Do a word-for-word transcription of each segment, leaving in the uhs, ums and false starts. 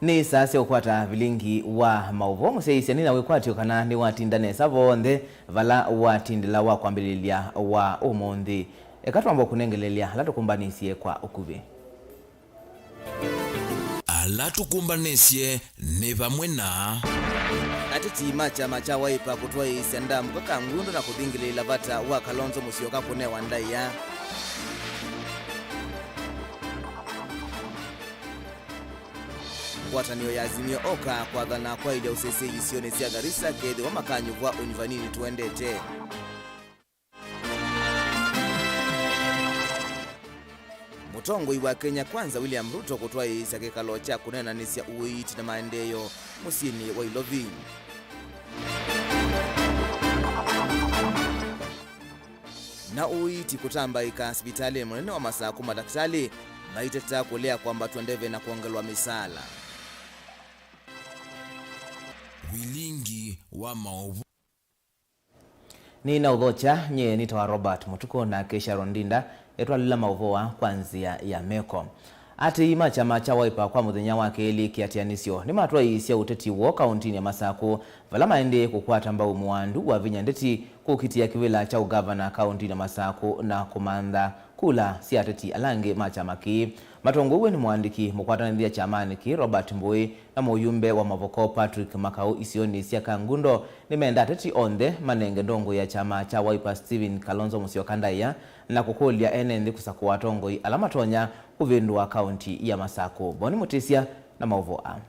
Nĩ saa sya ũkwata vilingi wa maũvoo. Mũsyaĩĩsya nĩ na wĩkwatyo kana nĩwatinda nesa vonthe vala watindĩla wa kwambĩlĩlya wa ũmũnthĩ. Eka twamba kũnengelelya ala tũkũmbanĩsye kwa ũkuvĩ. Ala tũkũmbanĩsye nĩ vamwe na ateti ma kyama kya Wiper kũtwaĩĩsya ndamũka Kangundo na kũthingĩlĩĩla vata wa Kalonzo Musyoka kũnewa ndaĩa. Ngwatanĩo ya Azimio oka kwathana kwaĩlya ũsesei isionĩ sya Garissa kethĩwa makanyuvwa ũnyuvanini tũendete. Mũtongoi wa Kenya Kwanza William Ruto kũtwaĩĩsya kĩkalo kya kũneenanĩsya ũiiti na maendeeo mũsyĩnĩ wa Ilovi. Na ũiiti kũtambaĩka sivitalĩnĩ mũnene wa Masakũ, madakĩtalĩ maiteta kũlea kwambatw'a ndeve na kwongelwa mĩsaala. Vilingi wa maũvoo. Nĩnaũthokya, nyie nĩtawa Robert Mũtukũ, nake Sharon Ndinda etwalĩla maũvoo aa kwa nzĩa ya meko. Atĩĩi ma kyama kya Wiper kwa mũthenya wa kelĩ kĩatĩanĩsyo nĩmatwaĩĩsye ũteti woo kaũntĩnĩ ya Masakũ, vala maendee kũkwata mbau mũandu wa vinya ndeti kũkitĩa kĩvĩla kya ũngavana kaũntĩnĩ ya Masakũ na kũmantha kula sya ateti ala angĩ ma kyama kĩĩ. Matongoew'e nĩ mũandĩki mũkwatanĩthya kyamanĩ kĩĩ Robert Mbũĩ na mũyumbe wa Mavoko Patrick Makau isionĩ sya Kangundo, nĩmenda ateti onthe manenge ndongoi ya kyama kya Wiper Stephen Kalonzo Musyoka ndaĩa na kũkũlya ene nthĩ kũsakũa atongoi ala matonya kũvĩndũa kaũntĩ ya Masakũ. Boni Mũtĩsya na maũvoo aa.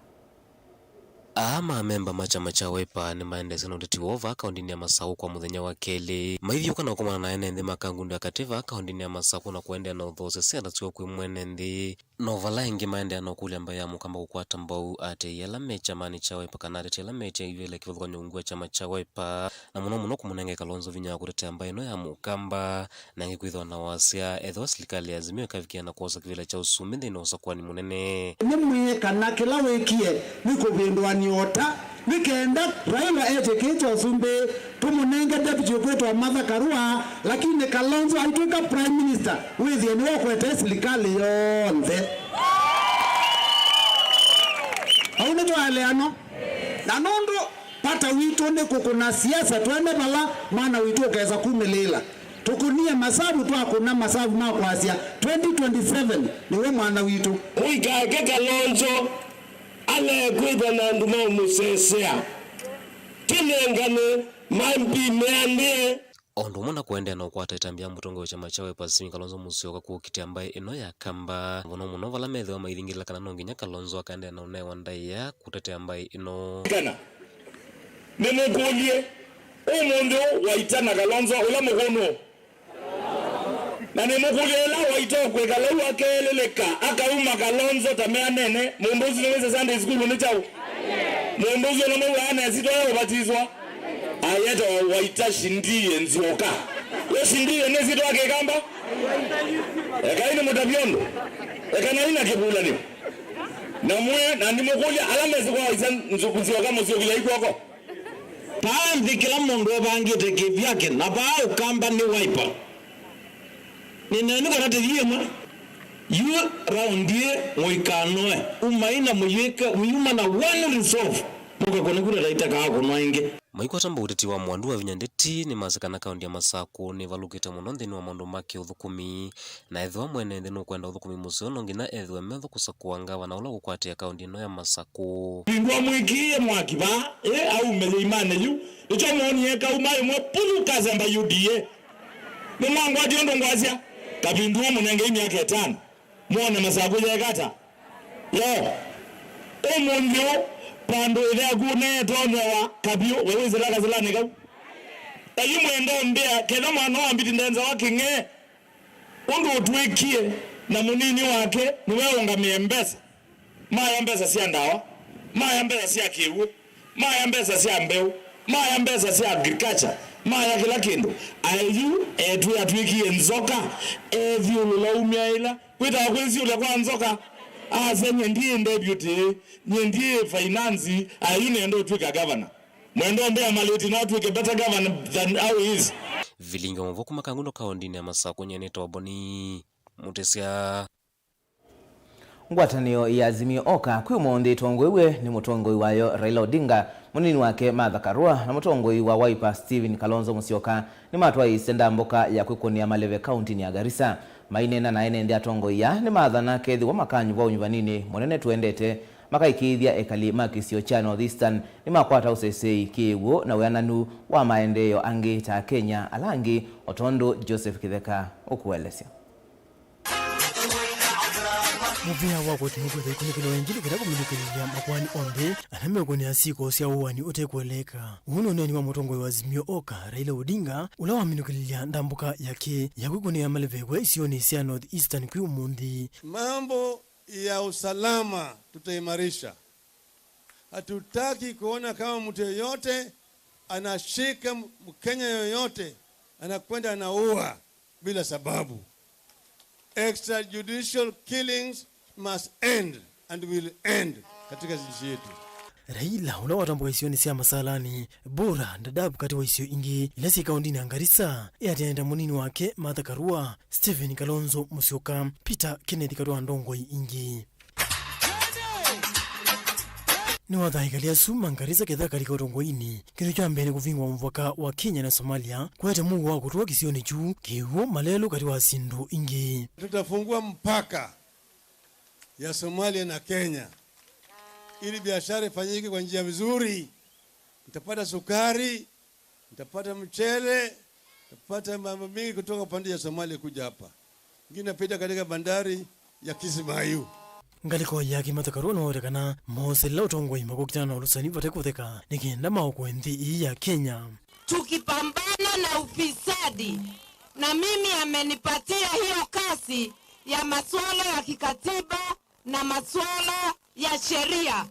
Aa ma amemba ma kyama kya Wiper nĩmaendeesye na ũteti woo vaa kaũntĩnĩ ya Masakũ kwa mũthenya wa kelĩ, maithyũũka na kũkomana na ene nthĩ ma Kangundo ya Katĩ vaa kaũntĩnĩ ya Masakũ na kũendeea na ũthoosya syana syoo kwĩ mwene nthĩ. No vala ĩngĩ maendeea na ũkũlya mbaĩ ya Mũkamba kũkwata mbau atĩĩi ala me kyamanĩ kya Wiper kana ateti ala metie ivĩla kĩvathũkany'o ungu wa kyama kya Wiper, na mũno mũno kũmũnenge Kalonzo vinya wa kũtetea mbaĩ ĩno ya Mũkamba. Na ĩngĩ kwĩthĩwa na wasya, ethĩwa silikalĩ ya Azimio ĩkavikĩa na kwosa kĩvĩla kya ũsumbĩ nthĩnĩ wa ũsakũani mũnene. Nĩmwĩe kana kĩla wĩkie nĩ kũvĩndũanĩa ũta, nĩ kenda Raila etĩkĩĩte ũsumbĩ, tũmũnenge deputy ũkwĩtwa Martha Karua, lakini Kalonzo aitw'ĩka prime minister, wĩthĩe nĩwe ũkwete silikalĩ yonthe. Au nĩtwaeleanwa? Na nũndũ vata witũ nĩ kũkũna siasa twene vala mwana witũ ũkesa kumĩlĩĩla. Tũkũnie masavu, twakũna masavu ma kwasya twenty twenty-seven nĩwe mwana witũ. Mũikake Kalonzo alekwĩthwa na andũ maũmũsesea. Tũnengane ma M P meanĩe. O ũndũ ũmwe na kũendeea na ũkwata ĩtambya ya mũtongoi wa kyama kya Wiper Stephen Kalonzo Musyoka kũkitĩa mbaĩ ĩno ya Kamba, mũno mũno vala methĩwa maithingĩlĩla kana no nginya Kalonzo akaendeea na ũnewa ndaĩa kũtetea mbaĩ ĩno. Kana nĩmũkũlye, ũmũnthĩ ũũ Waita na Kalonzo ũla mũkũũ nũũ? Na nĩmũkũlye, ĩla Waita ũkwĩkala ũu akeelĩlĩka, akauma Kalonzo ta meanene, mũndũ ũsu nĩwĩsĩ Sunday school nĩ kyaũ? Mũndũ ũsu ona mauaa na ĩsyĩtwa ya ũvatiswa, ayetawa Waita Shindie Nzioka. We Shindie nĩ ĩsyĩtwa ya Kĩkamba? Ekai nĩmũtavye ũndũ. Ekanai na kĩvulanĩo. Na mwĩe, na nĩmũkũlya, ala mesĩ kwa Waita Nzu-, Nzioka mũsyũkĩlei kw'oko. Vaa nthĩ kĩla mũndũ evangĩte kĩvyake, na vaa Ũkamba nĩ Wiper. Nĩneenu kana tĩthi ĩmwe. Yu raundi ĩ mũikanoe. Umai na mũyĩke, mwiuma na one resolve. Mũkakũne kura taita kaa kũnwa ĩngĩ. Maikwata mbau ũteti wa mũandu wa vinya ndeti nĩmasya kana kaũntĩ ya Masakũ nĩvalũkĩte mũno nthĩnĩ wa maũndũ ma kĩũthũkũmi. Na ethĩwa mwene nthĩ nũkwenda ũthũkũmi mũseo, no nginya ethĩwe metho kũsakũa ngavana ũla ũkũkwatĩa kaũntĩ ĩno ya Masakũ. Vindũ amwĩkĩĩe mwaki vaa, ĩ, aume yĩimanĩ yu, nĩkyo moonie kauma ĩmwe pulu kasemba U D A. Nĩmwangwatya ũndũ ngwasya, Kavindu ũmũnengei myaka ĩtano, mwone Masakũ yeeka ata. Yo, ũmũnthĩ ũũ, vandũ ĩthe yaku ũneetonyewa kavyũ, we wĩsĩla kasĩlanĩ kau. Na yu mwenda ũmbĩa, ketha mwana wa mbiti ndenzawa kĩng'ee, ũndũ ũtwĩkie na mũnini wake nĩwe ũngamĩe mbesa. Maya mbesa sya ndawa, maya mbesa sya kĩw'ũ, maya mbesa sya mbeũ, maya mbesa sya agriculture, maya kĩla kĩndũ. Ayu etwĩ atwĩkie nzoka, ethyũlũla umya ĩla kwĩtawa kwĩsyũlya kwa nzoka. Asya, "Nyie ndiĩ deputy, nyie ndiĩ finance, ayu nĩenda ũtw'ĩka governor." Mwenda ũmbĩa Malĩti no atw'ĩke better governor than how he is? Vilingi wa mũvoo kuma Kangundo kaũndĩnĩ ya Masakũ, nyie nĩtawa Boni Mũtĩsya. Ngwatanĩo ya Azimio Oka kwĩ ũmũnthĩ ĩtongoew'e nĩ mũtongoi wayo Raila Odinga, mũnini wake Martha Karua na mũtongoi wa Wiper Stephen Kalonzo Musyoka nĩmatwaĩĩsye ndambũka ya kwĩkũnĩa maleve kauntinĩ ya Garissa. Maineena na ene nthĩ, atongoi aa nĩmathana kethĩwa makanyuvwa ũnyuvaninĩ mũnene tũendete, makaĩkĩĩthya ekali ma kĩsio kya North Eastern nĩmakwata ũseseĩ, kĩw'ũ na wĩananu wa maendeeo angĩ ta Akenya ala angĩ, o tondũ Joseph Kĩtheka ũkũelesya. Mũvea wa koti nũkwĩtha ĩkunĩkĩlo ĩngĩ nĩ kenda kũminũkĩlĩlya makoani onthe ala meũkũnĩa syĩko sya ũaani ũtekũeleeka. Ũũ nĩ ũneeni wa mũtongoi wa Azimio Oka, Raila Odinga, ũla waminũkĩlĩlya ndambũka yake ya kwĩkũnĩa maleve ĩsionĩ sya North Eastern kwĩ ũmũnthĩ. Mambo ya usalama tutaimarisha. Hatutaki kuona kama mtu yeyote anashika Mkenya yoyote anakwenda anaua bila sababu. Extrajudicial killings must end and will end katika nchi yetu. Raila, ũla watambũka isionĩ sya Masalani, Bura, Dadaab katĩ wa isio ingĩ ila syĩ kaũndinĩ ya Garissa, eatĩanĩte mũnini wake Martha Karua, Stephen Kalonzo Musyoka, Peter Kenneth katĩ wa ndongoi ingĩ. Nĩwathaa ekali asu ma Garissa kethĩwa kalika ũtongoinĩ. Kĩndũ kya mbee nĩ kũvingũa mũvaka wa Kenya na Somalia, kũete mũuo wa kũtũa kĩsionĩ kyu, kĩw'ũ, malelũ katĩ wa syĩndũ ingĩ. Tutafungua mpaka ya Somalia na Kenya ili biashara ifanyike kwa njia vizuri. Mtapata sukari, mtapata mchele, mtapata mambo mingi kutoka upande ya Somalia kuja hapa. Ingine inapita katika bandari ya Kismayu. Ngalĩko yake Martha Karua nĩwawetekana mooselela ũtongoi makũkitana na ũlũsani vate kũtheka nĩ kenda maokoe nthĩ ĩĩ ya Kenya. Tukipambana na ufisadi, na mimi amenipatia hiyo kazi ya masuala ya kikatiba na masuala ya sheria.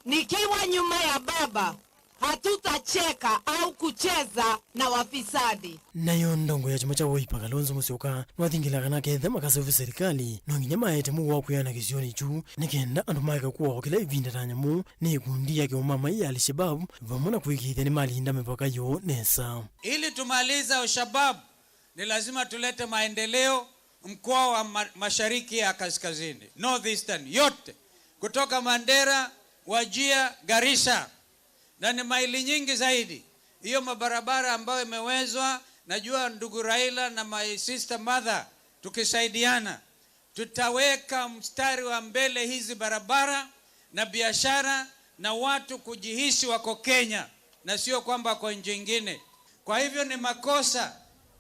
Nikiwa nyuma ya baba, hatutacheka au kucheza na wafisadi. Nayo ndongoi ya kyama kya Wiper Kalonzo Musyoka nĩwathingĩla kana kethe makaseũvya silikalĩ, no nginya maete mũuo wa kwĩana kĩsionĩ kyu nĩ kenda andũ maeke kũawa kĩla ĩvinda ta nyamũ nĩ ĩkundi ya kĩũmamai ya Al-Shabaab, vamwe na kũĩkĩĩthya nĩmalinda mĩvaka yoo nesa. Ili tumalize Al-Shabaab, ni lazima tulete maendeleo mkoa wa ma-, mashariki ya kaskazini, North Eastern, yote, kutoka Mandera, Wajir, Garissa, na ni maili nyingi zaidi. Hiyo mabarabara ambayo imewezwa, najua ndugu Raila na my sister Martha, tukisaidiana, tutaweka mstari wa mbele hizi barabara na biashara na watu kujihisi wako Kenya na sio kwamba wako nchi ingine. Kwa hivyo ni makosa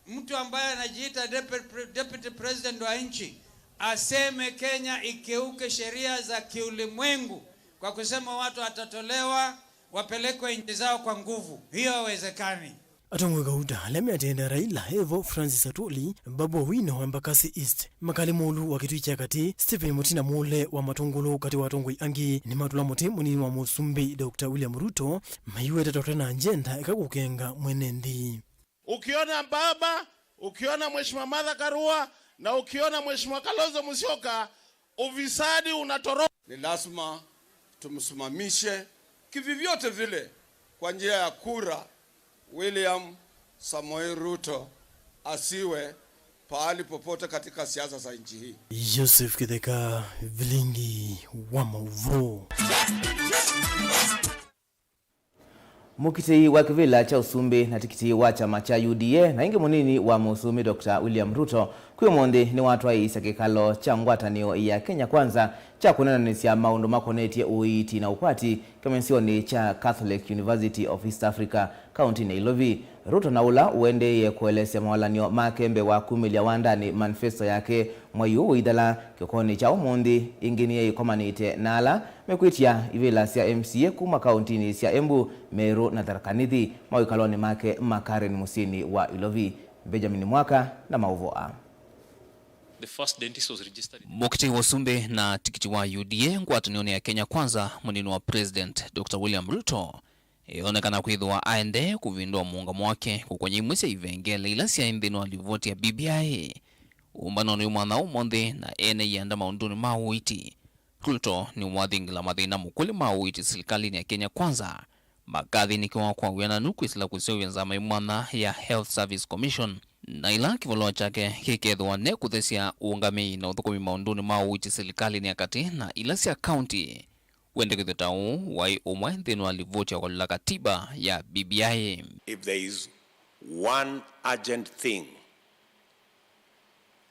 mtu ambaye anajiita deputy, deputy president wa nchi aseme Kenya ikeuke sheria za kiulimwengu kwa kusema watu watatolewa wapelekwe nchi zao kwa nguvu. Hiyo haiwezekani. Atongoi kauta ala meatĩĩe Raila evo Francis Atwoli, Babu Owino wa Embakasi East, Makali Mũlu wa Kĩtui kya Katĩ, Stephen Mutina Muule wa Matũngũlũ, katĩ wa atongoi angĩ, nĩmatũla mũtĩ mũnini wa mũsumbĩ Doctor William Ruto, maiweta ta ũte na agenda eka kũkenga mwene nthĩ. Ukiona baba, ukiona Mheshimiwa Martha Karua na ukiona Mheshimiwa Kalonzo Musyoka, ufisadi unatoroka. Ni lazima tumsimamishe kivyovyote vile kwa njia ya kura, William Samoei Ruto asiwe pahali popote katika siasa za nchi hii. Joseph Kitheka, Vilingi wa Mauvoo. Mũkitĩi wa kĩvĩla kya ũsumbĩ na tikiti wa kyama kya U D A na ĩngĩ mũnini wa mũsumbĩ Doctor William Ruto kwĩ ũmũnthĩ nĩwatwaĩĩsya kĩkalo kya ngwatanĩo ya Kenya Kwanza kya kũneenanĩsya maũndũ makonetye ũiiti na ũkwati kĩmesĩonĩ kya Catholic University of East Africa, kaũntĩnĩ ya Ilovi. Ruto na ũla ũendeeie kũelesya mawalany'o make mbee wa kumĩlya wandanĩ manifesto yake mwai ũũ ũithela, kĩokonĩ kya ũmũnthĩ ĩngĩ nĩyeĩkomanĩte na ala mekwĩtya ivĩla sya M C A kuma kaũntĩnĩ sya Embu, Meru na Tharaka Nithi mawĩkalonĩ make ma Karen mũsyĩnĩ wa Ilovi. Benjamin Mwaka na maũvoo aa. The first dentist was registered in Mũkitĩi wa ũsumbĩ na tikiti wa U D A ngwatanĩonĩ ya Kenya Kwanza, mũnini wa President Doctor William Ruto, eonekana kwĩthĩwa aendee kũvĩndũa mũũngamo wake kũkony'a imwe sya ivengele ila syaĩ nthĩnĩ wa livoti ya B B I. Ũmbanonĩ wĩ mwanya ũmũnthĩ na ene ianda maũndũnĩ ma ũiiti, Ruto nĩwathingĩla mathĩna mũkũlĩ ma ũiiti silikalĩnĩ ya Kenya Kwanza, makathĩnĩkĩwa kwa wĩananu kwĩsĩla kũseũvya nzama ĩ mwanya ya Health Service Commission, Na ĩla kĩvalũa kyake kĩkethĩwa ne kũthesya ũũngamĩi na ũthũkũmi maũndũnĩ ma ũiiti silikalĩnĩ ya katĩ na ila sya kaunti, wendekethyo ta ũũ waĩ ũmwe nthĩnĩ wa livoti ya kũlila katiba ya B B I. If there is one urgent thing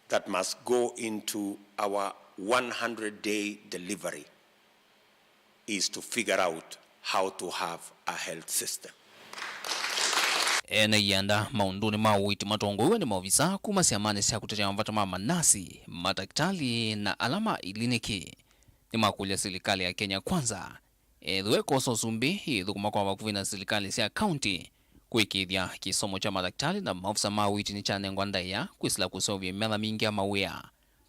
that must go into our one hundred day delivery is to figure out how to have a health system. Ene ianda maũndũnĩ ma ũiiti matongoew'e nĩ maovisa kuma syamanĩ sya kũtetea mavata ma manasi, matakitali na ala ma iliniki nĩmakũlya silikalĩ ya Kenya Kwanza ethĩwe ĩkosa ũsumbĩ ĩthũkũma kwa vakuvĩ na silikalĩ sya kaunti kũĩkĩĩthya kĩsomo kya matakitali na maovisa ma ũiiti nĩkyanengwa ndaĩa kwĩsĩla kũseũvya mĩthenya mingĩ ya mawĩa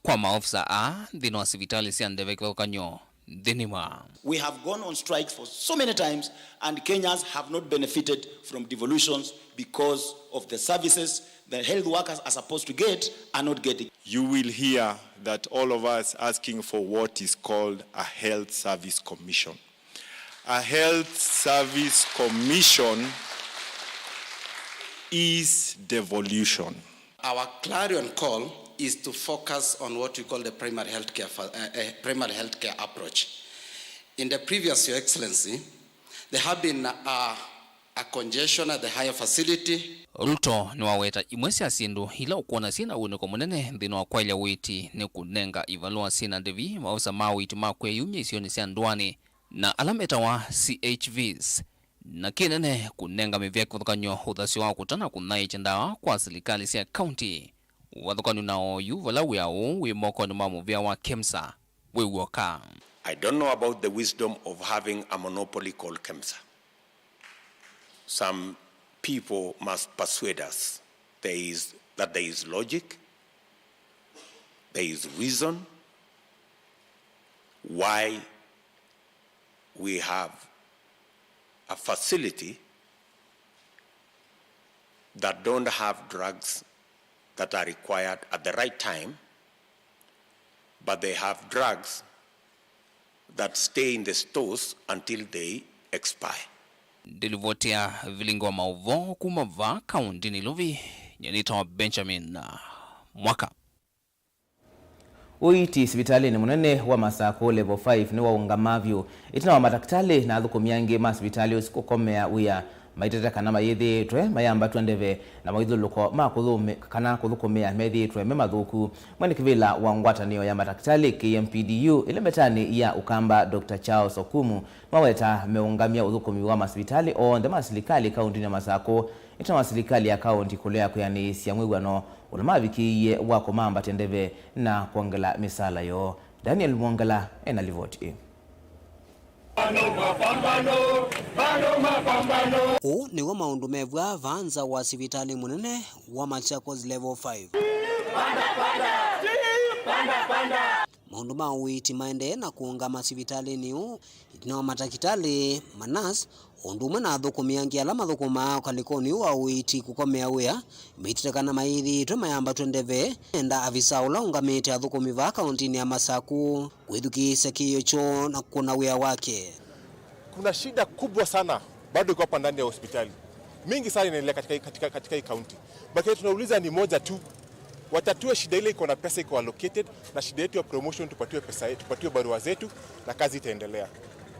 kwa maovisa aa nthĩnĩ wa sivitalĩ sya ndeve kĩvathũkany'o nthĩnĩ wa. We have gone on strikes for so many times and Kenyans have not benefited from devolutions because of the services the health workers are supposed to get are not getting. You will hear that all of us asking for what is called a health service commission. A health service commission is devolution. Our clarion call is to focus on what we call the primary healthcare fa-, uh, uh, primary healthcare approach. In the previous, Your Excellency, there have been a, a congestion at the higher facility. Ruto nĩwaweta imwe sya syĩndũ ila ũkwona syĩ na ũnĩko mũnene nthĩnĩ wa kwaĩlya ũiiti nĩ kũnenga ivalũa syĩ na ndĩvi maovisa ma ũiiti ma kwĩyumya isionĩ sya ndũanĩ na ala metawa C H Vs, na kĩnene kũnenga mĩvĩa kĩvathũkany'o ũthasyo wa kũtana kũthaĩĩkya ndawa kwa silikalĩ sya kaunti. Ũvathũkany'o na oyu vala wĩa ũũ wĩ mokonĩ ma mũvĩa wa KEMSA wĩ w'oka. I don't know about the wisdom of having a monopoly called KEMSA. Some people must persuade us there is, that there is logic, there is reason why we have a facility that don't have drugs that are required at the right time, but they have drugs that stay in the stores until they expire. Ndilivoti ya vilingi wa maũvoo kuma vaa kaunti Nairobi, nyanĩtawa Benjamin Mwaka. Ũiiti sivitalĩnĩ mũnene wa Masakũ Level five nĩwaũngama vyũ ĩtina wa matakĩtalĩ na athũkũmi angĩ ma sivitalĩ ũsu kũkomea wĩa maitete kana mayĩthĩĩtwe mayambatw'a ndeve na maithyũlũlũko ma kũthũmĩ-, kana kũthũkũmĩa methĩĩtwe me mathũku. Mwene kĩvĩla wa ngwatanĩo ya matakĩtalĩ, K M P D U, ĩla mbetanĩ ya Ũkamba, Doctor Charles Okumu, nĩwaweta meũngamya ũthũkũmi wa masivitalĩ onthe ma silikalĩ kauntinĩ ya Masakũ ĩtina wa silikalĩ ya kaunti kũlea kwĩanĩĩsya mwĩw'ano ũla mavikĩie wa kũmambatya ndeve na kwongela mĩsaala yoo. Daniel Mwongela ena livoti ĩĩ. Ũũ nĩw'o maũndũ mevw'a vaa nza wa sivitalĩ mũnene wa Machakos Level five. Maũndũ ma ũiiti maendee na kũũngama sivitalĩnĩ ũũ, ĩtina wa matakĩtalĩ, manasi, o ũndũ ũmwe na athũkũmi angĩ ala mathũkũmaa ũkalĩkonĩ ũũ wa ũiiti kũkomea wĩa, maitĩte kana mayĩthĩĩtwe mayambatw'a ndeve, enda avisa ũla ũngamĩte athũkũmi vaa kauntinĩ ya Masakũ kwĩthukĩĩsya kĩĩo kyoo na kũna wĩa wake. Kuna shida kubwa sana bado iko hapa ndani ya hospitali. Mingi sana inaendelea katika, katika, katika hii kaunti. But kile tunauliza ni moja tu, watatue shida ile iko na pesa iko allocated, na shida yetu ya promotion tupatiwe pesa yetu, tupatiwe barua zetu na kazi itaendelea.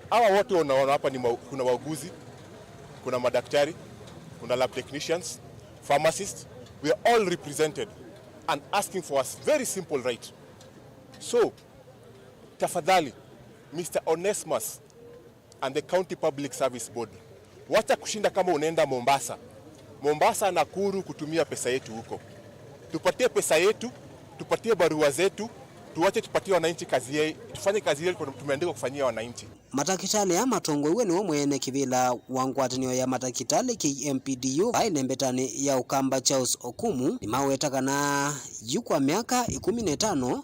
Hawa wote unaona hapa ni mau-, kuna wauguzi, kuna madaktari, kuna lab technicians, pharmacists. We are all represented and asking for a very simple right. So, tafadhali, Mister Onesmus, and the County Public Service Board. Wacha kushinda kama unaenda Mombasa. Mombasa, Nakuru kutumia pesa yetu huko. Tupatie pesa yetu, tupatie barua zetu, tuache tupatie wananchi kazi ye-, tufanye kazi yetu tumeandikwa kufanyia wananchi. Matakĩtalĩ aa matongoew'e nĩwe mwene kĩvĩla wa ngwatanĩo ya matakĩtalĩ K M P D U aĩ nembetanĩ ya Ũkamba Charles Okumu nĩmaweta kana yu kwa myaka ĩkũmi na ĩtano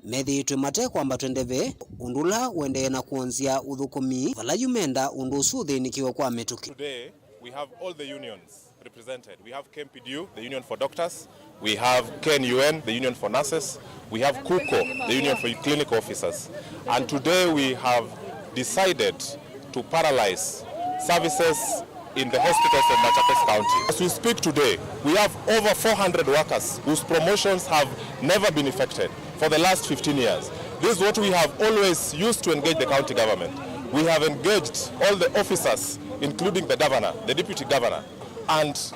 methĩĩtwe mate kwambatw'a ndeve, ũndũ ũla ũendee na kwonzya ũthũkũmi vala yu menda ũndũ ũsu ũthĩnĩkĩwe kwa mĩtũkĩ. Today, we have all the unions represented. We have K M P D U, the Union for Doctors. We have K N U N, the Union for Nurses. We have KUKO, the Union for Clinical Officers. And today we have decided to paralyze services in the hospitals of Machakos County. As we speak today, we have over four hundred workers whose promotions have never been effected for the last fifteen years. This is what we have always used to engage the county government. We have engaged all the officers, including the governor, the deputy governor, and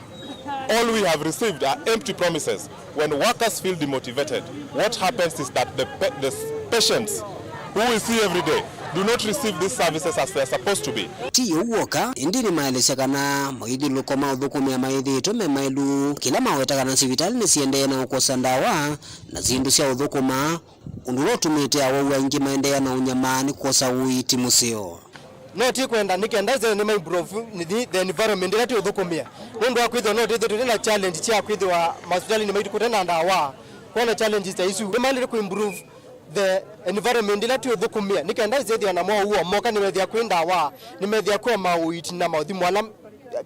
all we have received are empty promises. When workers feel demotivated, what happens is that the pa-, the patients who we see every day do not receive these services as they are supposed to be. Ti ũu w'oka, ĩndĩ nĩmaelesya kana moithyũlũko ma ũthũkũmĩa maĩthĩĩtwe me maĩlu, kĩla maweta kana sivitalĩ nĩsiendee na ũkosa ndawa na syĩndũ sya ũthũkũma, ũndũ ũla ũtumĩte awau aingĩ maendeea na ũnyamaa nĩ kũkosa ũiiti mũseo. No ti kwenda nĩ kenda ĩsene nĩ ma improve the, the environment ĩla tũũthũkũmĩa. Nũndũ wa kwĩthĩwa no twĩthĩwe twĩ na challenge sya kwĩthĩwa mahospitalinĩ maitũ kũte na ndawa. Kwona challenges ta isu, nĩmaĩlĩte kũ improve the environment ĩla tũũthũkũmĩa. Nĩ kenda ĩsethĩwa na mwaũ ũũ moka nĩmethĩa kwĩ ndawa, nĩmethĩa kwĩ ma ũiiti na maũthimo ala,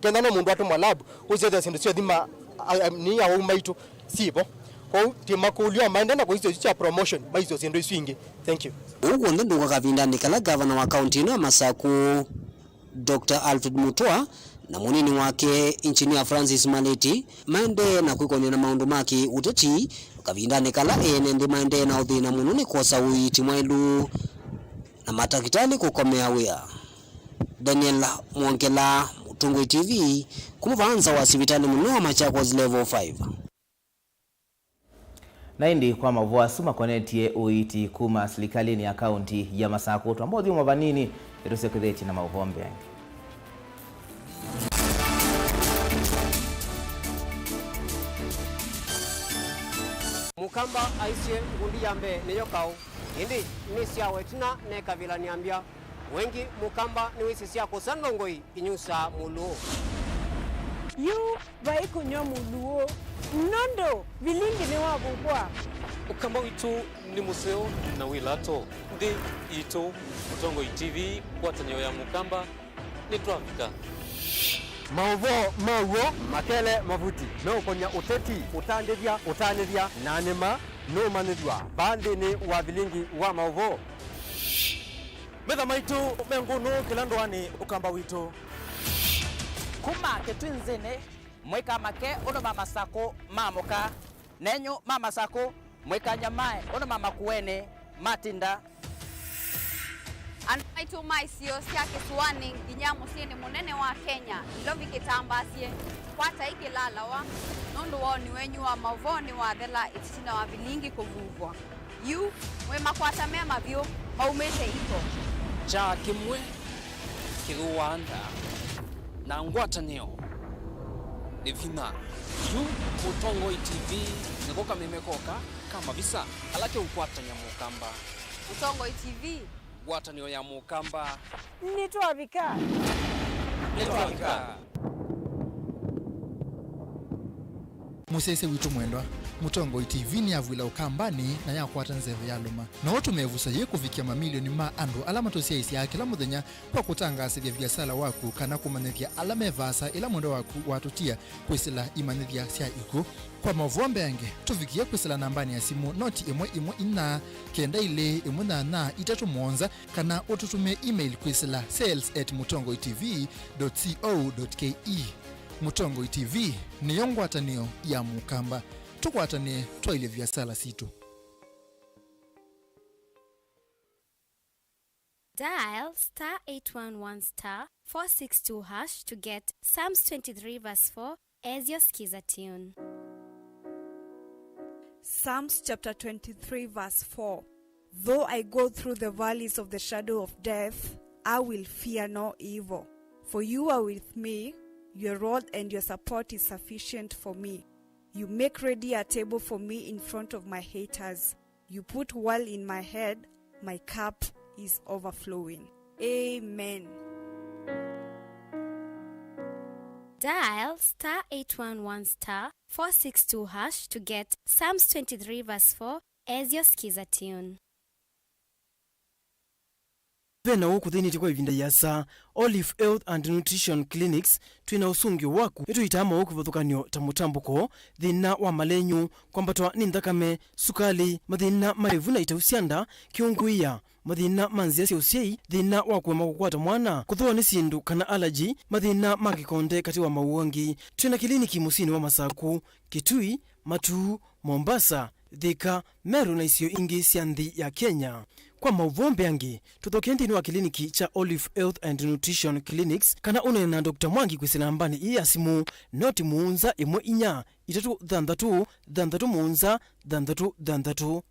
kenda no mũndũ atũmwa lab, ũsethĩa syĩndũ sya ũthima, a, a, nĩ awau maitũ. Syĩ vo. Kwoou, twĩ makũlyo maendee na kũisyo isu sya promotion, maisyo syĩndũ isu ingĩ. Thank you. Ũu w'onthe ndũka kavindanĩ kala ngavana wa kaunti ĩno ya Masakũ, Doctor Alfred Mutua, na mũnini wake, Engineer Francis Maleti, maendee na kwĩkony'a na maũndũ ma kĩ-ũteti, kavindanĩ kala ene nthĩ maendee na ũthĩna mũno nĩ kwosa ũiiti mwaĩlu na matakĩtalĩ kũkomea wĩa. Daniel Mwongela, Mũtongoi T V, kuma vaa nza wa sivitalĩ mũnene wa Machakos Level five. Na ĩndĩ kwa maũvoo asu makonetye ũiiti kuma silikalĩnĩ ya kaunti ya Masakũ, twamba ũthyũmũa vanini, nĩtũsyokethetye na maũvoo mbeange. Mũkamba aisye, ngundi ya mbee nĩyo kaũ, ĩndĩ nĩ syawa ĩtina nekavĩla nĩambya. Wengi Mũkamba nĩwĩsĩ sya kũsa ndongoi inyusaa mũlũũ. Yu vai kũnyw'a mũlũũ, nũndũ vilingi nĩwavuvwa. Ũkamba witũ nĩ mũseo na wĩ lato. Nthĩ yitũ, Mũtongoi T V, ngwatanĩo ya Mũkamba, nĩtwavika. Maũvoo ma w'o makele mavuti meũkony'a ũteti, ũtandĩthya, ũtanĩthya, na nĩma nũũmanyĩthw'a vaa nthĩnĩ wa vilingi wa maũvoo. Metha maitũ me ngũnũ kĩla ndũanĩ Ũkamba witũ. Kuma Kĩtwinzĩnĩ, mũikamake ũndũ ma Masakũ maamũka, nenyu ma Masakũ, mũikanyamae ũndũ ma Makueni matinda. Andũ maitũ ma isio sya kĩsũanĩ nginya mũsyĩnĩ mũnene wa Kenya, Nairobi kĩtambaasye, kwatai kĩlalawa, nũndũ woni wenyu wa maũvoo nĩwathela ĩtina wa vilingi kũvuvwa. Yu, mwĩ makwata me mavyũ, maumĩte iko. Kyaa kĩmwe kĩthũaa nda, na ngwatanĩo nĩ vinya. Yu, Mũtongoi T V nĩko kameme koka ka mavisa ala keũkwatany'a Mũkamba. Mũtongoi T V. Ngwatanĩo ya Mũkamba. Nĩtwavika. Nĩtwavika. Mũsyaĩĩsya witũ mwendwa, Mũtongoi T V nĩyavw'ĩla Ũkambanĩ na yakwata nzeve yalũma. No ũtũme ĩvuso yĩĩ kũvikĩa mamilioni ma andũ ala matũsyaĩĩsyaa kĩla mũthenya kwa kũtangaasĩthya viasala waku kana kũmanyĩthya ala me vaasa ĩla mwendwa waku watũtia kwĩsĩla imanyĩthya sya ikw'ũ. Kwa maũvoo mbeange, tũvikĩe kwĩsĩla nambanĩ ya simũ noti ĩmwe ĩmwe inya, kenda ilĩ ĩmwe nyanya itatũ mũonza, kana ũtũtũmĩe email kwĩsĩla sales at mũtongoi T V dot co dot K E. Mũtongoi T V nĩyo ngwatanĩo ya Mũkamba. Tũkwatanĩe twaĩlye viasala sitũ. Dial star eight one one star four six two hash to get Psalms twenty-three verse four as your Skiza tune. Psalms chapter twenty-three verse four. Though I go through the valleys of the shadow of death, I will fear no evil. For you are with me, your rod and your support is sufficient for me. You make ready a table for me in front of my haters. You put oil in my head, my cup is overflowing. Amen. Dial star eight one one star four six two hash to get Psalms twenty-three verse four as your Skiza tune. Ve na ũũ kũthĩnĩtye kwa ĩvinda ĩasa. Olive Health and Nutrition Clinics, twĩ na ũsũngĩo waku. Nĩtũitaa maũũ kĩvathũkany'o ta mũtambũko, thĩna wa malenyu, kwambatwa nĩ nthakame, sukalĩ, mathĩna ma ĩvu na itau sya nda, kĩũngũĩa, mathĩna ma nzĩa sya ũsyai, thĩna wa kũema kũkwata mwana, kũthũwa nĩ syĩndũ kana allergy, mathĩna ma kĩkonde katĩ wa maũũ angĩ. Twĩ na kĩliniki mũsyĩnĩ wa Masaku, Kitui, Matuu, Mombasa, Thika, Meru na isio ingĩ sya nthĩ ya Kenya. Kwa maũvoo mbeange, tũthokee nthĩnĩ wa kĩliniki kya Olive Health and Nutrition Clinics kana ũneene na Doctor Mwangi kwĩsĩla nambanĩ ĩĩ ya simũ, noti mũonza ĩmwe inya itatũ thanthatũ thanthatũ mũonza thanthatũ thanthatũ.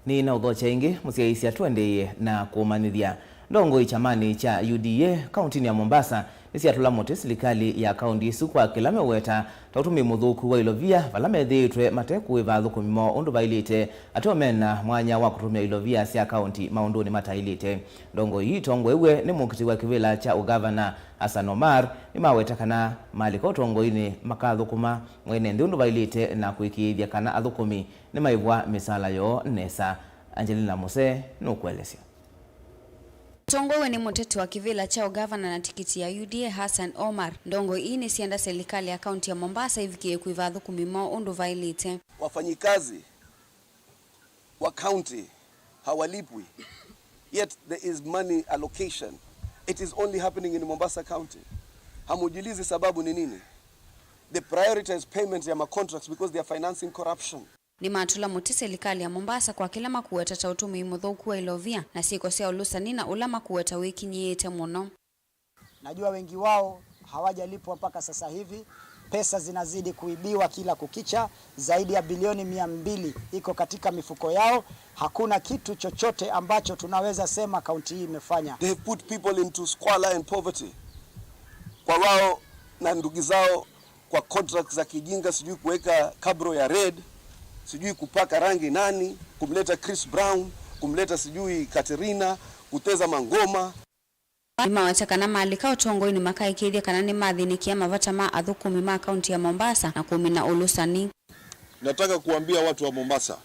Nĩ na ũthokya ĩngĩ, mũsyaĩĩsya, tũendeeye na kũmanyĩthya. Ndongoi kyamanĩ kya U D A kaũntinĩ ya Mombasa nĩsyatũla mũtĩ silikalĩ ya kaũnti ĩsu kwa kĩla meweta ta ũtũmĩi mũthũku wa ilovia vala methĩĩtwe mate kũĩva athũkũmi moo ũndũ vaĩlĩte, ateo mena mwanya wa kũtũmĩa ilovia sya kaũnti maũndũnĩ mataĩlĩte. Ndongoi ii itongoew'e nĩ mũkiti wa kĩvĩla kya ũgavana Hassan Omar nĩmaweta kana malika ũtongoinĩ makathũkũma mwene nthĩ ũndũ vaĩlĩte na kũĩkĩĩthya kana athũkũmi nĩmaĩvwa mĩsaala yoo nesa. Angelina Muse nũkũelesya. Ũtongoew'e nĩ mũteti wa kĩvĩla kya ũgavana na tikiti ya U D A Hassan Omar, ndongoi ii nĩsyenda silikalĩ ya kaũnti ya Mombasa ĩvikĩe kũĩva athũkũmi moo ũndũ vaĩlĩte. Wafanyikazi wa county hawalipwi, yet there is money allocation. It is only happening in Mombasa County. Hamujiulizi sababu ni nini? They prioritize payment ya ma contracts because they are financing corruption. Nĩmatũla mũtĩ silikalĩ ya Mombasa kwa kĩla makũweta ta ũtũmĩi mũthũku wa ilovia na syĩko sya ũlũsani na ũla makũweta wĩkinyĩĩte mũno. Najua wengi wao hawajalipwa mpaka sasa hivi. Pesa zinazidi kuibiwa kila kukicha. Zaidi ya bilioni mia mbili iko katika mifuko yao. Hakuna kitu chochote ambacho tunaweza sema kaunti hii imefanya. They have put people into squalor and poverty. Kwa wao na ndugu zao kwa contracts za kijinga, sijui kuweka kabro ya red, sijui kupaka rangi nani, kumleta Chris Brown, kumleta sijui Katerina, kuteza mangoma. Nĩmaweta kana malika ũtongoinĩ makaĩkĩĩthya kana nĩmathĩnĩkĩa mavata ma athũkũmi ma kaunti ya Mombasa na kũmina ũlũsani. Nataka kuambia watu wa Mombasa,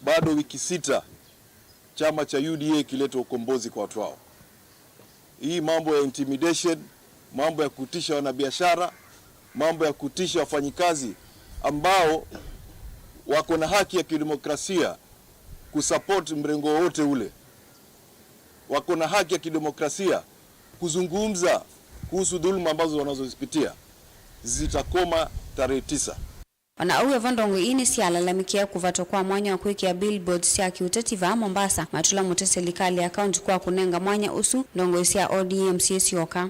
bado wiki sita chama cha U D A kilete ukombozi kwa watu wao. Hii mambo ya intimidation, mambo ya kutisha wanabiashara, mambo ya kutisha wafanyikazi ambao wako na haki ya kidemokrasia kusupport mrengo wowote ule. Wako na haki ya kidemokrasia kuzungumza kuhusu dhuluma ambazo wanazozipitia. Zitakoma tarehe tisa. O na ũu vo, ndongoi ii nĩsyalalamĩkĩa kũvatwa kwa mwanya wa kwĩkĩa billboards sya kĩũteti vaa Mombasa, matũla mũtĩ silikalĩ ya kaunti kwa kũnenga mwanya ũsu ndongoi sya O D M syĩsyoka.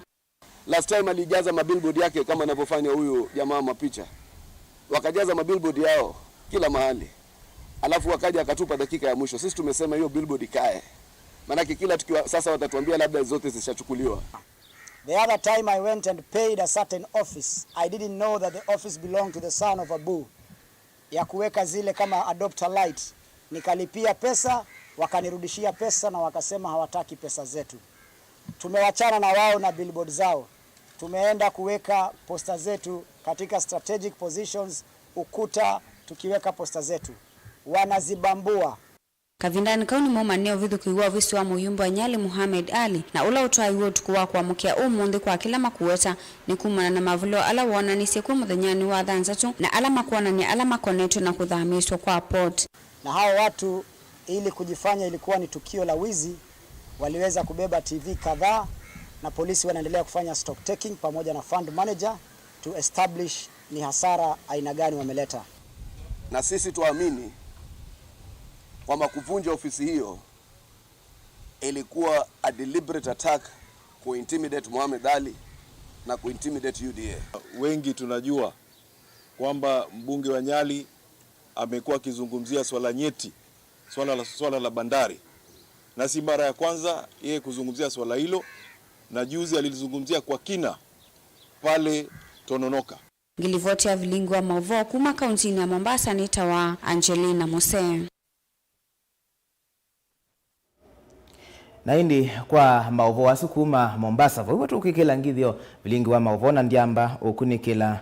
Last time alijaza mabillboard yake kama anavyofanya huyu jamaa mapicha. Wakajaza mabillboard yao kila mahali. Alafu wakaja wakatupa dakika ya mwisho. Sisi tumesema hiyo billboard ikae. Maanake kila tukiwa sasa watatuambia labda zote zishachukuliwa. The other time I went and paid a certain office, I didn't know that the office belonged to the son of Abu, ya kuweka zile kama adopter light. Nikalipia pesa, wakanirudishia pesa na wakasema hawataki pesa zetu. Tumewachana na wao na billboard zao. Tumeenda kuweka posta zetu katika strategic positions, ukuta, tukiweka posta zetu. Wanazibambua. Kavindanĩ kau nĩmo maneo ũvithũkĩi wa ovisi wa mũyumbe wa Nyali Mohamed Ali, na ũla ũtwaiwe ũtukũ wa kũamũkĩa ũmũnthĩ kwa kĩla makũweta nĩ kumana na mavulĩo ala woonanisye kwĩ mũthenyanĩ wa thanthatũ na ala makwonany'a ala makonetw'e na kũthamĩĩsw'a kwa port. Na hao watu, ili kujifanya ilikuwa ni tukio la wizi, waliweza kubeba T V kadhaa, na polisi wanaendelea kufanya stock taking pamoja na fund manager to establish ni hasara aina gani wameleta. Na sisi tuamini kwamba kuvunja ofisi hiyo ilikuwa a deliberate attack kuintimidate Mohamed Ali na kuintimidate U D A. Wengi tunajua kwamba mbunge wa Nyali amekuwa akizungumzia swala nyeti, swala la, swala la bandari, na si mara ya kwanza yeye kuzungumzia swala hilo, na juzi alilizungumzia kwa kina pale Tononoka. Ngilivoti ya vilingi wa mauvoo kuma kauntinĩ ya Mombasa nĩtawa Angelina Muse. Na ĩndĩ kwa maũvoo asu kuma Mombasa, vau tũkĩkĩla ngithyo vilingi wa maũvoo na ndyamba ũkunĩkĩla.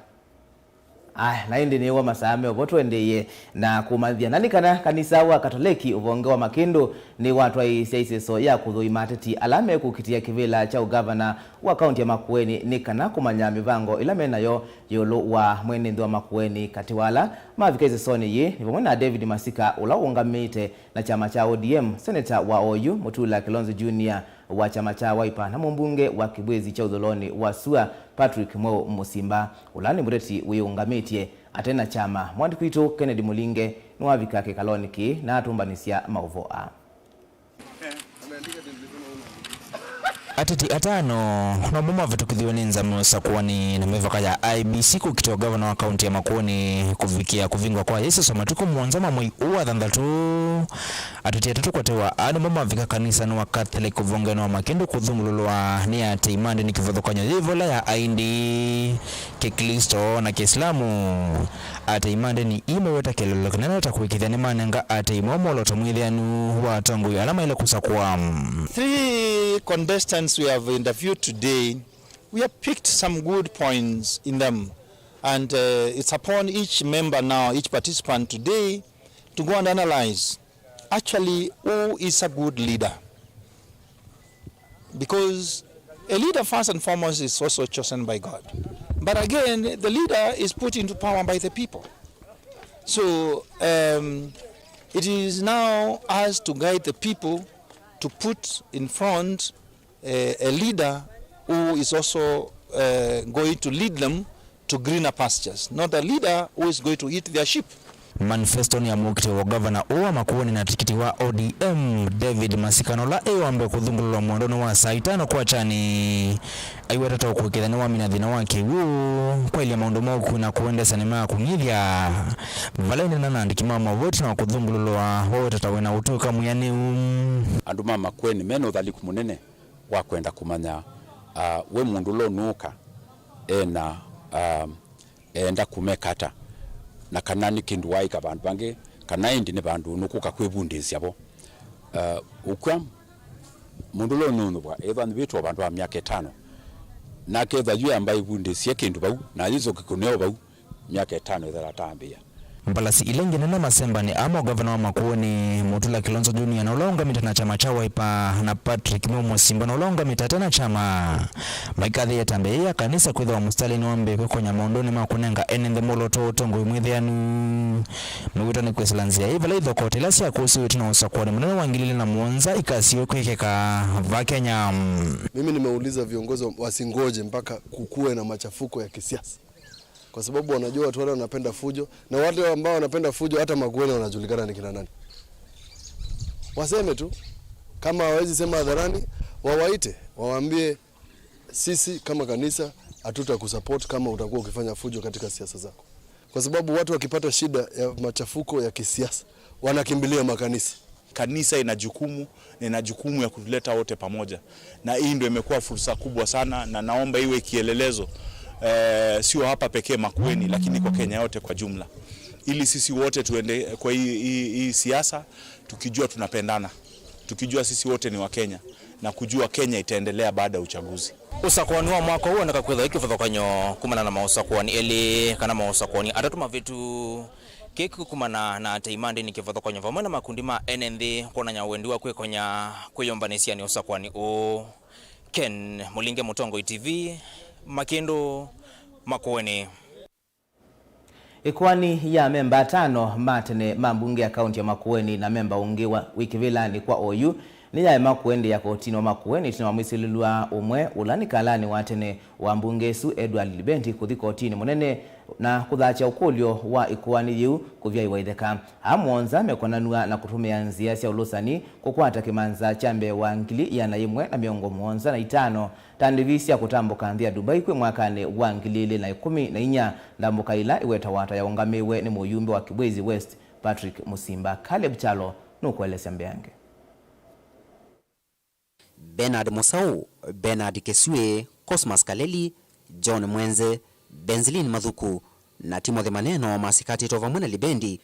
Aya, na ĩndĩ nĩw'o masaa me ũvo tũendeeye na kũmanyĩthya. Na nĩ kana kanisa wa Katoleki ũvonge wa Makĩndũ nĩwatwaĩĩsya ĩseso ya kũthũima ateti ala mekũkitĩa kĩvĩla kya ũgavana wa kaunti ya Makueni nĩ kana kũmanya mĩvango ĩla menayo ĩũlũ wa mwene nthĩ wa Makueni. Katĩ wa ala mavika ĩsesonĩ yĩĩ nĩ vamwe na David Masika ũla ũũngamĩte na kyama kya O D M, seneta wa oyu Mutula Kilonzo Junior wa kyama kya Wiper, na mũmbunge wa Kibwezi kya ũthũlonĩ wa sua Patrick Mweu Musimba, ũla nĩ mũteti wĩũngamĩtye ate na kyama. Mwandĩki witũ Kennedy Mulinge nĩwavika kĩkalonĩ kĩĩ na atũmbanĩsya maũvoo aa. Ateti atano nomo mavĩtũkĩthiwe nĩ nzama ya ũsakũani na mĩvaka ya I E B C kũkitĩa ngavana wa kaunti ya Makueni kũvikĩa kũvingwa kwa ĩseso matukũ mũonza ma mwei ũũ wa thanthatũ. Ateti atatũ kwatĩwa aa nĩmo mavika kanisanĩ wa Catholic ũvongenĩ wa Makĩndũ kũthũngũlũlwa nĩ aatĩĩi ma ndĩni kĩvathũkany'o yĩ vala ya Aindi, Kĩklĩsto na Kĩislamu. Aatĩĩi ma ndĩni ii meweta kĩeleelo kĩnene ta kũĩkĩĩthya nĩmanenga aatĩĩi moo mwolooto mwĩthĩanu wa atongoi ala maĩle kũsakũa. Three contestants we have interviewed today, we have picked some good points in them, and uh, it's upon each member now, each participant today, to go and analyze actually who is a good leader. Because a leader, first and foremost, is also chosen by God. But again, the leader is put into power by the people. So um, it is now us to guide the people to put in front uh, a leader who is also uh, going to lead them to greener pastures, not a leader who is going to eat their sheep. Manifesto nĩ ya mũkitĩ wa gavana ũũ wa Makueni na tikiti wa O D M, David Masika, na ũla ĩ wa mbee kũthũngũlũlwa mwendonĩ wa saa itano kwa kyeni. Aiweta ta ũkũĩkĩĩthya nĩwamina thĩna wa kĩw'ũ, kwaĩlya maũndũ ma ũkui na kũendesya nĩ ma kũng'ithya. Vala ĩndĩ na andĩki ma maũvoo ĩtina wa kũthũngũlũlwa, waweta ta wĩna ũtũĩka mwĩanĩu. Andũ ma Makueni mena ũthaliku mũnene wa kwenda kũmanya, ah, we mũndũ ũla ũnũũka ena, ah, eenda kũmeka ata, na kana nĩ kĩndũ waaĩka vandũ vangĩ, kana ĩndĩ nĩ vandũ nũkũka kwĩvundĩĩsya vo. Ah, ũkw'a mũndũ ũla ũnũnũvwa ethwa anyuvĩtwe o vandũ va myaka ĩtano, na akethwa yu amba ĩvundĩĩsye kĩndũ vau, na yĩsũke kũneo vau, myaka ĩtano ĩthela atambĩĩa. Mbalasi ila ingĩ nene masembanĩ aa ma ũgavana wa Makueni, Mutula Kilonzo Junior, na ũla ũngamĩte na kyama kya Wiper, na Patrick Mweu Musimba, na ũla ũngamĩte ate na kyama, maikathĩĩe ĩtambya yĩĩ ya kanisa kwĩthĩwa mũsitalĩnĩ wa mbee kwĩkonya maũndũnĩ ma kũnenga ene nthĩ mwolooto wa ũtongoi mwĩthĩanu. Mewĩtwa nĩ kwĩsĩla nzĩa ĩĩ vala ithokoti ila syakũsiwe ĩtina wa ũsakũani mũnene wa ngili ilĩ na mũonza ikasiwe kwĩkĩka va Kenya. Mimi nimeuliza viongozi wa-, wasingoje mpaka kukuwe na machafuko ya kisiasa. Kwa sababu wanajua watu wale wanapenda fujo, na wale ambao wanapenda fujo hata Makueni wanajulikana ni kina nani. Waseme tu, kama hawawezi sema hadharani, wawaite, wawaambie, "Sisi kama kanisa hatutakusupport kama utakuwa ukifanya fujo katika siasa zako." Kwa sababu watu wakipata shida ya machafuko ya kisiasa, wanakimbilia makanisa. Kanisa ina jukumu, na ina jukumu ya kutuleta wote pamoja. Na hii ndio imekuwa fursa kubwa sana, na naomba iwe kielelezo, eh, sio hapa pekee Makueni, lakini kwa Kenya yote kwa jumla. Ili sisi wote tuende kwa hii, hii, hii siasa, tukijua tunapendana, tukijua sisi wote ni Wakenya, na kujua Kenya itaendelea baada ya uchaguzi. Ũsakũani wa mwaka ũũ woneka kwĩthwa wĩ kĩvathũkany'o kumana na maũsakũani elĩ kana maũsakũani atatũ mavĩtu. Kĩĩ kĩkumana na atei ma ndĩni kĩvathũkany'o vamwe na makundi ma ene nthĩ kwonany'a wendi wa kwĩkonya kwĩyũmbanĩsya nĩ ũsakũani ũũ. Ken Mũlinge, Mũtongoi T V, Makĩndũ, Makueni. Ĩkoani ya amemba atano ma tene ma mbunge ya kaunti ya Makueni na memba ũngĩ wa, wĩ kĩvĩlanĩ kwa oyu nĩyaema kũendeea kotinĩ wa Makueni ĩtina wa mwĩsilĩlw'a ũmwe ũla nĩ kalanĩ wa tene wa mbunge ĩsu, Edward Libendi, kũthi kotinĩ mũnene na kũthakya ũkũlyo wa ĩkoani yĩu kũvyaĩwa itheka. Aa mũonza mekonanw'a na kũtũmĩa nzĩa sya ũlũsani kũkwata kĩmanza kya mbee wa ngili ĩana yĩmwe na mĩongo mũonza na itano ta ndĩvi sya kũtambũka nthĩ ya Dubai kwĩ mwakanĩ wa ngili ilĩ na ĩkũmi na inya, ndambũka ĩla ĩwetawa ta yaũngamĩĩwe nĩ mũyumbe wa Kibwezi West, Patrick Musimba. Caleb Kyalo nũkũelesya mbeange. Bernard Mũsaũ, Bernard Kĩsuĩ, Cosmas Kaleli, John Mwenze, Benzilin Mathuku, na Timothy Maneno masikatĩtwe vamwe na Libendi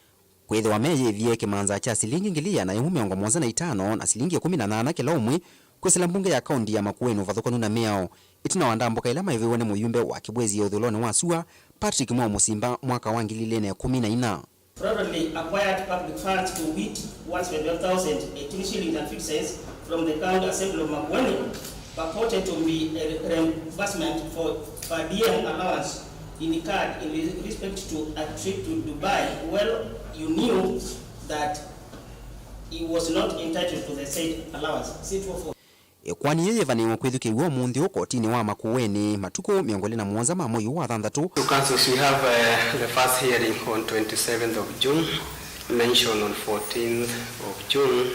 kwĩthĩwa meyĩvie kĩmanza kya silingi ngili ĩana yĩmwe mĩongo mũonza na itano na silingi ĩkũmi na nyanya kĩla ũmwe Kwĩsĩla mbunge ya kaũnti ya Makueni ũvathũkanu na mĩao, ĩtina wa ndambũka ĩla maĩvĩwe nĩ mũyumbe wa Kĩbwezi ya ũthũĩlonĩ wa sua, Patrick Mwau Mũsimba, mwaka wa ngili ilĩ na ĩkũmi na inya. Fraudulently acquired public funds to wit one hundred twelve thousand eighteen shillings and fifty cents from the County Assembly of Makueni, purported to be a reimbursement for per diem allowance incurred in re-, respect to a trip to Dubai. Well, you knew that he was not entitled to the said allowance. C two oh four. Ĩkoani yĩĩ yĩvanĩĩwe kwĩthukĩĩw'a ũmũnthĩ ũũ kotinĩ wa Makueni matukũ mĩongo ĩlĩ na mũonza ma mwei ũũ wa thanthatũ. To councils, we have, uh, the first hearing on twenty-seventh of June, mention on fourteenth of June.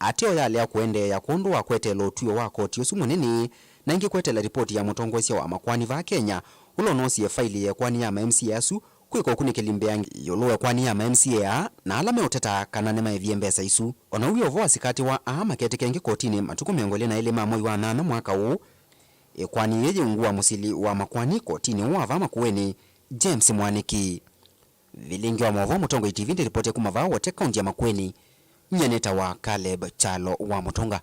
Ateo yalea kũendeea kwondũ wa kweteela ũtw'ĩo wa koti ũsu mũnene, na ĩngĩ kweteela ripoti ya mũtongoesya wa makoani vaa Kenya, ũla ũnoosie faili ya ĩkoani ya ma M C A asu, kwĩka ũkunĩkĩli mbĩange ĩũlũ wa ĩkoani ya ma M C A aa na ala meũteta kana nĩmaĩvie mbesa isu. O na ũu wĩ o vo, asikatĩwa aa maketĩkĩa ĩngĩ kotinĩ matukũ mĩongo ĩlĩ na elĩ ma mwei wa nyanya mwaka ũũ. Ĩkoani yĩĩ yĩungu wa mũsili wa makoani kotinĩ ũũ wa vaa Makueni, James Mwaniki. Vilingi wa maũvoo, Mũtongoi T V, ndĩlipotia kuma vaa Wote, kaunti ya Makueni. Nyie nĩtawa Caleb Kyalo wa Mũtũnga.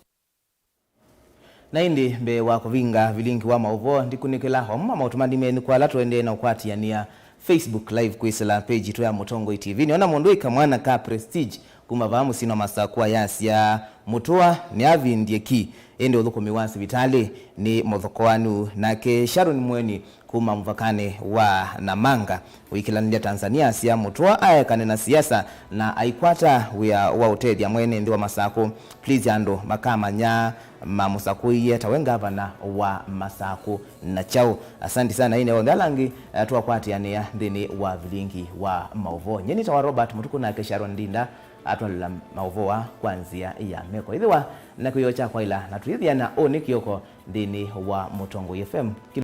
Na ĩndĩ mbee wa kũvinga vilingi wa maũvoo, ndikunĩkĩla o amwe ma maũtũ manini menyu kwa ala tũendee na ũkwatĩanĩa Facebook Live kwĩsĩla page yitũ ya Mũtongoi T V. Nĩona mũndũ wĩ kamwana ka Prestige kuma vaa mũsyĩnĩ wa Masakũ ayasya, Mũtũa nĩavindie ki, ĩndĩ ũthũkũmi wa sivitalĩ nĩ mũthokoanu. Nake Sharon Mweni kuma mũvakanĩ wa Namanga ũikĩlanĩlya Tanzania asya, Mũtũa aekane na siasa na aikwata wĩa wa ũtethya mwene nthĩ wa Masakũ. Please, andũ makamanya mamũsakũie tawe ngavana wa Masakũ na kyaũ. Asanti sana ine onthe ala angĩ, eh, twakwatĩanĩa nthĩnĩ wa vilingi wa maũvoo. Nyie nĩtawa Robert Mũtukũ, nake Sharon Ndinda atwalĩla maũvoo aa kwa nzĩa ya meko. Ĩthĩwa na kĩwĩoo kya kwaĩla na tũyĩthiana ũnĩ kĩoko nthĩnĩ wa Mũtongoi F M.